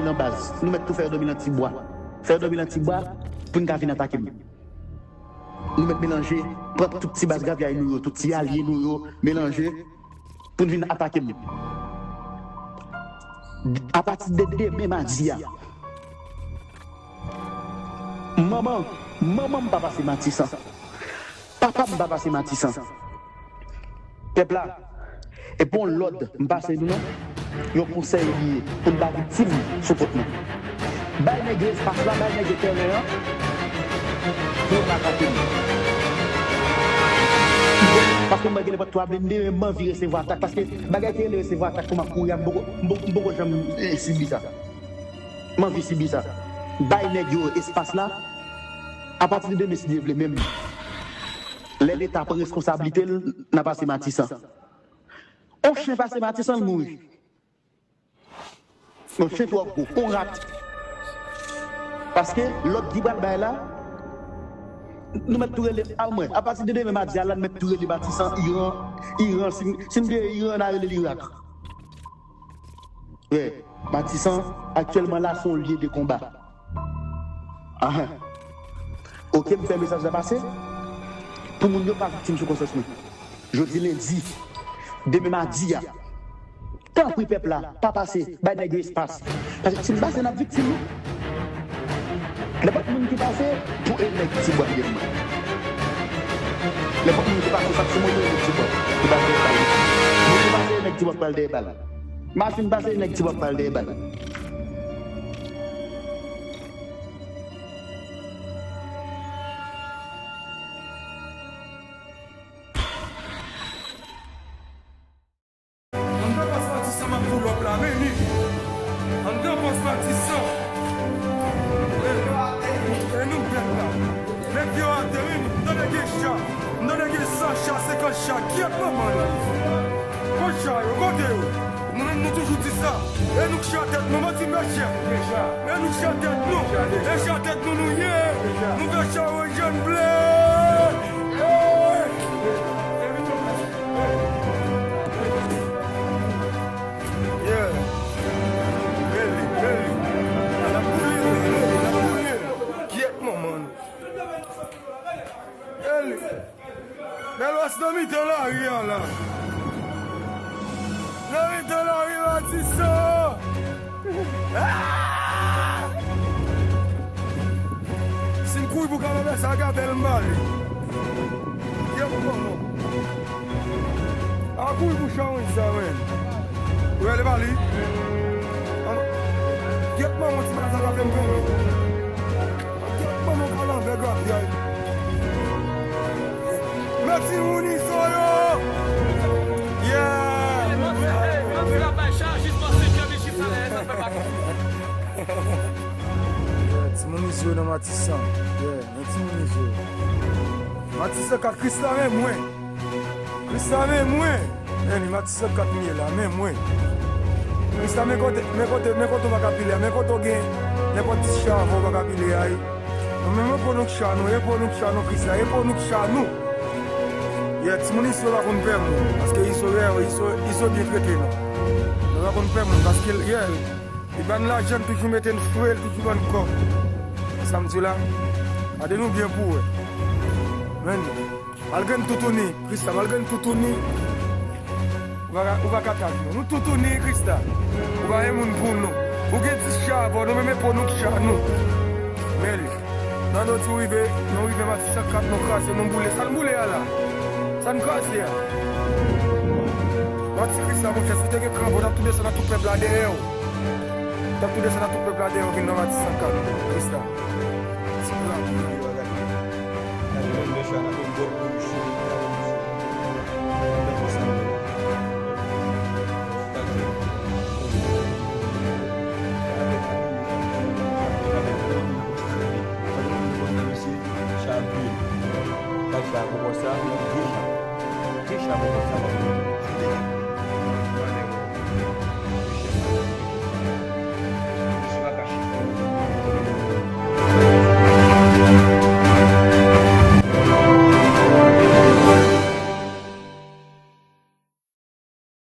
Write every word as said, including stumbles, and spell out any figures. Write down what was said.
Nan baz. Nou mèt tou fè yo dòmi nan ti bwa. Fè yo dòmi nan ti bwa pou n ka vin atake m. Nou mèt melanje, pran tout ti baz gravyay nou yo, tout ti alye nou yo, melanje pou n vin atake m. Apati de demen madi a, manman, manman m pa pase Matisan. Papa m pa pase Matisan. Pèp la, e pa yon lòd m pase nou non. Yon konsèy li ye pou n pa viktim sou kont nou. Bay nèg yo espas la, bay nèg yo tèren an pou yo pa atake nou. Paske mwen gen nenpòt twa blende, men m anvi resevwa atak. Paske bagay ki rele resevwa atak kòman kouri a, m poko, m poko, m poko janm, eh, sibi sa. M anvi sibi sa. Bay nèg yo espas la. Apati de demen, si Dye vle, menm lè Leta pran reskonsablite l, n a pase Matisan. On chen pase Matisan, l mouri. On chen twò gwo, on rat. Paske lòd ki pral bay la, nou mèt tou rele, a mwen, apati de demen madi a la, nou mèt tou rele Matisan, Iran, Iran, si, si n te Iran, n a rele l Irak. Wi, Matisan, aktyèlman la, se yon lye de konba. Ahan. Oke, m fè mesaj la pase pou moun yo pa viktim sou konsyans mwen. Jodi lendi, demen madi a, tanpri pèp la, pa pase, bay nèg yo espas. Paske si n pase, n ap viktim wi. Nenpòt moun ki pase, pou e nèg ti bwa l ye mwen. Nenpòt moun ki pase, sa k sou moto e nèg ti bwa, ki pral dèyè bal. Moto pase, e nèg ti bwa k pral dèyè bal. Machin pase, e nèg ti bwa k pral dèyè bal. Anndan pòs Matisan m ap pull up la, men li. Anndan pòs Matisan. E, e nou pèp la. Nèg yo atè, men li. M tande gen cha. M tande gen san cha, senkant cha. Kyèt manman li. Kot cha yo, kote yo? Nou menm nou toujou di sa. E nou k cha tèt nou, manti m fè chèf. E nou k cha tèt nou. E cha tèt nou nou ye. Nou fè cha yo jèn ble. Hey! Yeah. Bèl li, bèl li. N ap boule, n ap boule. Kyèt manman nou. Bèl li. Bèl wès nan mitan lari a la. Nan mitan lari Matisan. Ah! Si n kouri pou kapab fè sa, gade l m ba li. Yo, kòman? A kouri pou chawony sa, men. Ou rele pa li? An, gyèt manman ti baz la ka fè m konnen. Gyèt manman kalanbè grapyay. Mèt timoun izo yo. Yeah. Yeah, timoun izo yo nan Matisan. Yeah, nan timoun izo yo. Matisan ka Krisla men mwen. Krisla men mwen. Men li Matisan kat m ye la, men mwen. Krisla men kote, men kote, men kote w pa ka pile a, men kote w gen nenpòt ti cha avè w pa ka pile a. Nou menm e pou nou k cha nou, e pou nou k cha nou Krisla, e pou nou k cha nou. Yeah, timoun izo pa konn pè moun, paske izo, yeah, izo, izo byen trete nou. Nou pa konn pè moun, paske, yeah, li ba n lajan, l toujou mete n fre, l toujou ban n kòb. Sa m di w la, gade nou byen pou w wè. Men, malgre n toutouni, Krisla, malgre n toutouni, ou pa ka, ou pa ka tak nou. Nou toutouni, Krisla. Ou pa gen moun pou nou. Ou gen dis cha avè w, nou menm e pou nou k cha nou. Men li. Nan nou di w rive, nou rive Matisan kat, nou kraze, nou boule. Sa n boule a la? Sa n kraze a? Manti Krisla, monchè, si w te gen kran, w t ap tou desann ak tout pèp la dèyè w. W t ap tou desann ak tout pèp la dèyè w vin nan Matisan kat, Krisla. Ti blan.